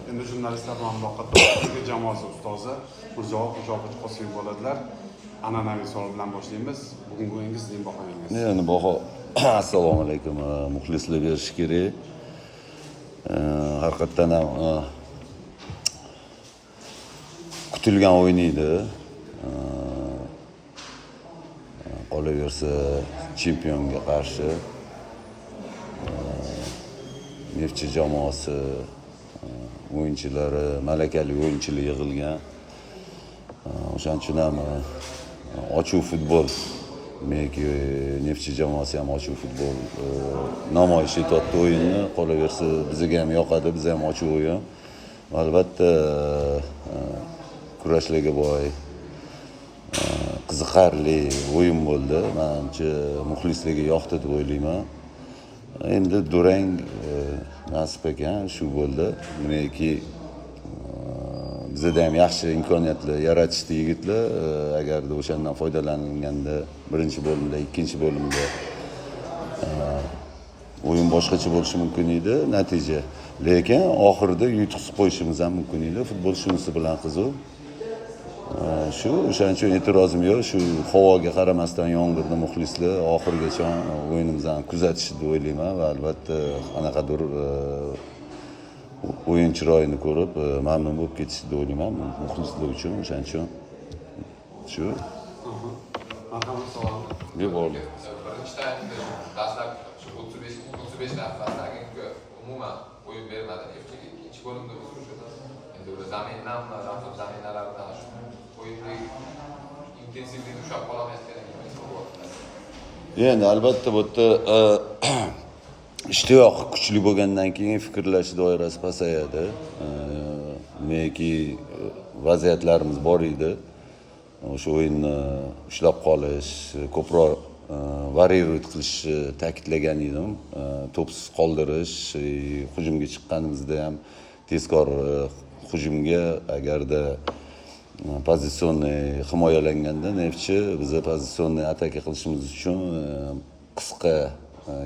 Endi jurnalistlar bilan muloqotda jamoasi ustozi Mirzo Xo'jobich Qosimov bo'ladilar. An'anaviy savol bilan boshlaymiz. Bugungi o'yinga sizning bahoyingiz. Endi baho, assalomu alaykum, muxlislar berishi kerak. Haqiqatdan ham kutilgan o'yin edi. Qolaversa, chempionga qarshi Neftchi jamoasi o'yinchilari malakali o'yinchilar yig'ilgan. O'shaning uchun ham ochiq futbol, demakki, Neftchi jamoasi ham ochiq futbol namoyish etyapti o'yinni. Qolaversa, bizga ham yoqadi, biz ham ochiq o'yin. Va albatta, kurashlarga boy, qiziqarli o'yin bo'ldi. Manimcha, muxlislarga yoqdi deb o'ylayman. Endi durang nasib ekan, shu bo'ldi. Demakki, bizada ham yaxshi imkoniyatlar yaratishdi yigitlar. Agarda o'shandan foydalanilganda birinchi bo'limda, ikkinchi bo'limda o'yin boshqacha bo'lishi mumkin edi natija. Lekin oxirida yutqizib qo'yishimiz ham mumkin edi. Futbol shunisi bilan qiziq. Shu o'shaning uchun e'tirozim yo'q. Shu havoga qaramasdan, yomg'irda muxlislar oxirigacha o'yinimizni kuzatishdi deb o'ylayman va albatta qanaqadir o'yin chiroyini ko'rib mamnun bo'lib ketishdi deb o'ylayman muxlislar uchun. O'shaning uchun shu. Marhamat, savol. Yo'q, bo'ldi. Birinchi taymda dastlabki shu 35 daqiqasida Agenka umuman o'yin bermadi Neftchiga. Ikkinchi bo'limda bo'lsa, o'sha endi ular замен danmi, raqib замена laridan shu o'yindagi intensivlikni ushlab qololmayotgan ekan bo'lyapti. Endi albatta, bu yerda ishtiyoq kuchli bo'lgandan keyin fikrlash doirasi pasayadi. Nimaiki vaziyatlarimiz bor edi, o'sha o'yinni ushlab qolish, ko'proq варьировать qilishni ta'kidlagan edim. To'psiz qoldirish, hujumga chiqqanimizda ham tezkor hujumga agarda позиционный himoyalanganda Neftchi, biza позиционный ataka qilishimiz uchun qisqa,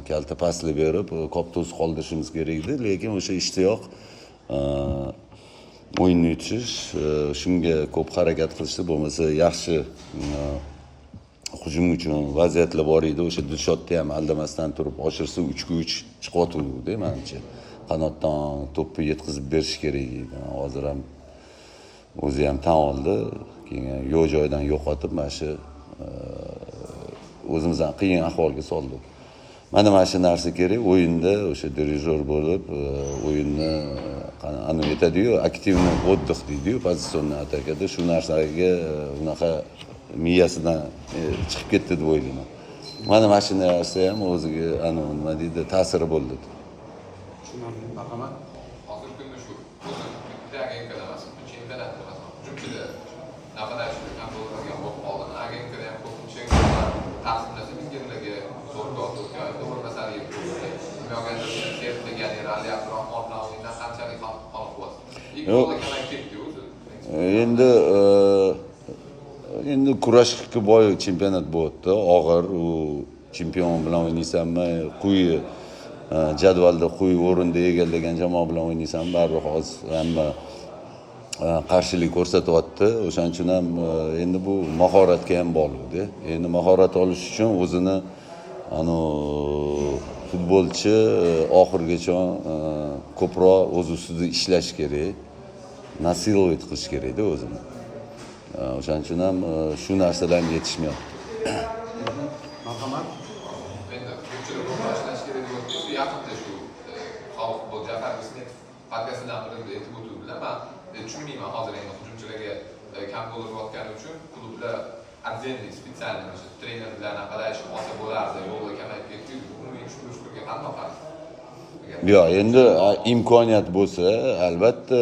kalta paslar berib, ko'p to'siq qoldirishimiz kerak edi. Lekin o'sha ishtiyoq, o'yinni yutish, shunga ko'p harakat qilishdi. Bo'lmasa, yaxshi hujum uchun vaziyatlar bor edi. O'sha Dilshodni ham aldamasdan turib oshirsa, 3ga 3 chiqyotgandi manimcha. Qanotdan to'pni yetkazib berish kerak edi. Hozir ham o'zi ham tan oldi. Keyin yo'q joydan yo'qotib, mana shu o'zimizni qiyin ahvolga soldik. Mana shu narsa kerak o'yinda, o'sha dirijor bo'lib o'yinni anavi aytadiyu, активный отдых deydiyu позиционный atakada. Shu narsaga unaqa miyasidan chiqib ketdi deb o'ylayman. Mana shu narsa ham o'ziga anavi, nima deydi, ta'siri bo'ldi. Tushunarli, marhamat. Hozirgi kunda shu o'zi bitta Agenkada emas, butun chempionatda, masalan, hujumchida нападающий kam bo'ladigan bo'lib qoldi. Agenkada ham ko'pincha taqsimlasa, vingerlarga to'rtga to'rtga o'rinbosar yeb qo'ydi. Ya'ni Rali Abdurahmon bilan o'yindan qanchalik qoniq bo'lyapsiz? Ikki Yo'q. golga kamayib ketdi o'zi. Endi kurashga boy chempionat bo'lyapti, og'ir. U chempion bilan o'ynaysanmi, quyi jadvalda quyi o'rinda egallagan jamoa bilan o'ynaysanmi, baribir hozir hamma qarshilik ko'rsatyapti. O'shaning uchun ham endi bu mahoratga ham bog'liqda. Endi mahorat olish uchun o'zini anavi futbolchi oxirigacha ko'proq o'z ustida ishlash kerak, насиловать qilish kerakda o'zini. O'shaning uchun ham shu narsalar ham yetishmayapti. Marhamat. Endi hujumchida ko'proq ishlash kerak deb o'tdingiz. Yaqinda shu xalq futbol Jafar Ismetov podkastidan birida aytib o'tuvdilar. Man tushunmayman, hozir endi hujumchilarga kam gol urayotgani uchun klublar отдельный, специальный o'sha trener bilan нападающий olsa bo'lardi, yo'lda kamayib ketdi. Umumiy ushbu fikrga qandoq qaraysiz? Yo'q, endi imkoniyat bo'lsa, albatta,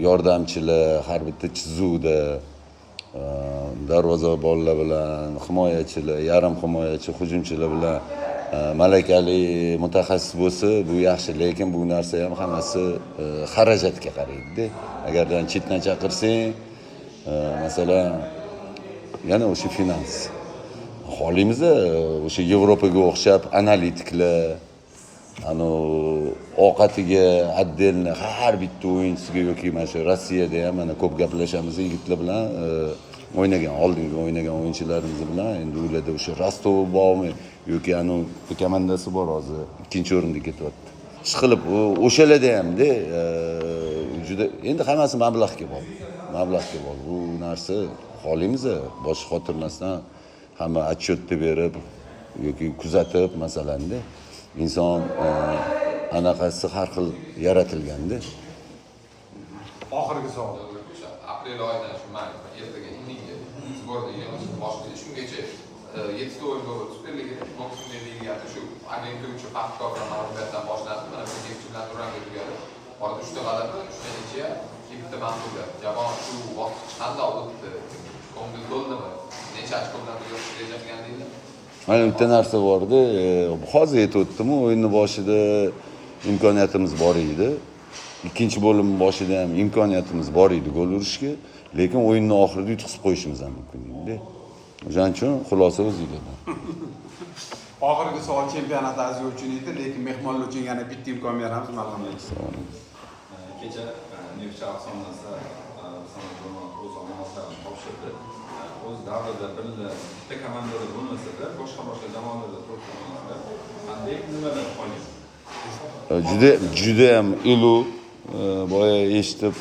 yordamchilar har bitta chizuvda darvozabonlar bilan, himoyachilar, yarim himoyachi, hujumchilar bilan malakali mutaxassis bo'lsa, bu yaxshi. Lekin bu narsa ham hammasi xarajatga qaraydida. Agardan chetdan chaqirsang, masalan, yana o'sha finans. Xohlaymiz o'sha Yevropaga o'xshab analitiklar. Anavi ovqatiga отдельно har bitta o'yinchisiga yoki mana shu Rossiyada ham mana ko'p gaplashamiz yigitlar bilan, o'ynagan, oldingi o'ynagan o'yinchilarimiz bilan. Endi ularda o'sha Rostov bormi yoki anavi bitta komandasi bor, hozir ikkinchi o'rinda ketyapti. Ishqilib o'shalarda hamda juda, endi hammasi mablag'ga bog'liq, mablag'ga bog'liq bu narsa. Xohlaymiz, bosh xotirmasdan hamma отчет ni berib yoki kuzatib, masalanda, inson anaqasi har xil yaratilganda. Oxirgi savol. O'sha aprel oyidan shu may, ertaga indinga сборный yig'ilishni boshlaydi. Shungacha yettita o'yin bo'lib, Superligada, Boks ligasi shu Agentlik uchun Paxtakor bilan mag'lubiyatdan boshlandi. Mana bu Neftchi bilan durangga tugadi. Orada uchta g'alaba, uchta ничья, bitta mag'lubiyat. Jamoa shu bosqich qandoq o'tdi? Ko'ngil to'ldimi? Necha ochko bilan tugatish reja qilgandinglar? Mana bitta narsa borda, hozir aytib o'tdimu, o'yinni boshida imkoniyatimiz bor edi, ikkinchi bo'lim boshida ham imkoniyatimiz bor edi gol urishga, lekin o'yinni oxirida yutqizib qo'yishimiz ham mumkin edi. O'shaning uchun xulosa o'zinglardan. Oxirgi savol chempionat Aziya uchun edi, lekin mehmonlar uchun yana bitta imkon beramiz, marhamat. Kecha Neftchi afsonasi Samad Jo'monov o'z omonatlarini topshirdi. O'z davrida birga bitta komandada bo'lmasa-da, boshqa boshqa jamoalarda to'rt o'ynasizlar. Qanday nimalar qolgan? Juda, judayam ulug', boya eshitib,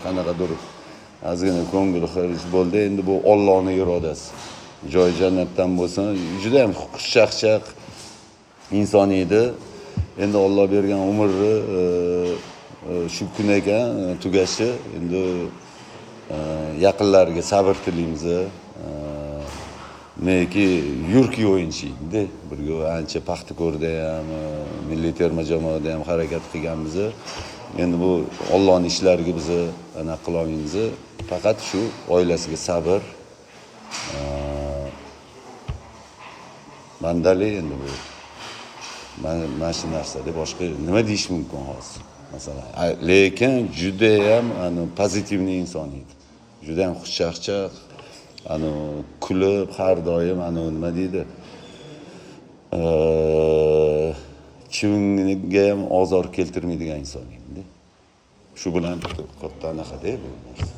qanaqadir ozgina ko'ngil xirish bo'ldi. Endi bu Ollohni irodasi, joyi jannatdan bo'lsin. Judayam xushchaqchaq inson edi. Endi Olloh bergan umrni shu kun ekan tugashi. Endi yaqinlariga sabr tilaymiz. Neki юркий o'yinchi edi, birga ancha Paxtakorda ham, milliy terma jamoada ham harakat qilganmiz. Endi bu Ollohni ishlariga biz anaqa qilolmaymiz, faqat shu oilasiga sabr, bandalik. Endi bu mana shu narsada boshqa nima deyish mumkin hozir, masalan? Lekin judayam позитивный inson edi, judayam xushchaqchaq, kulib har doim, nima deydi, chivinga ham ozor keltirmaydigan inson edi. Shu bilan katta anaqada bu narsa.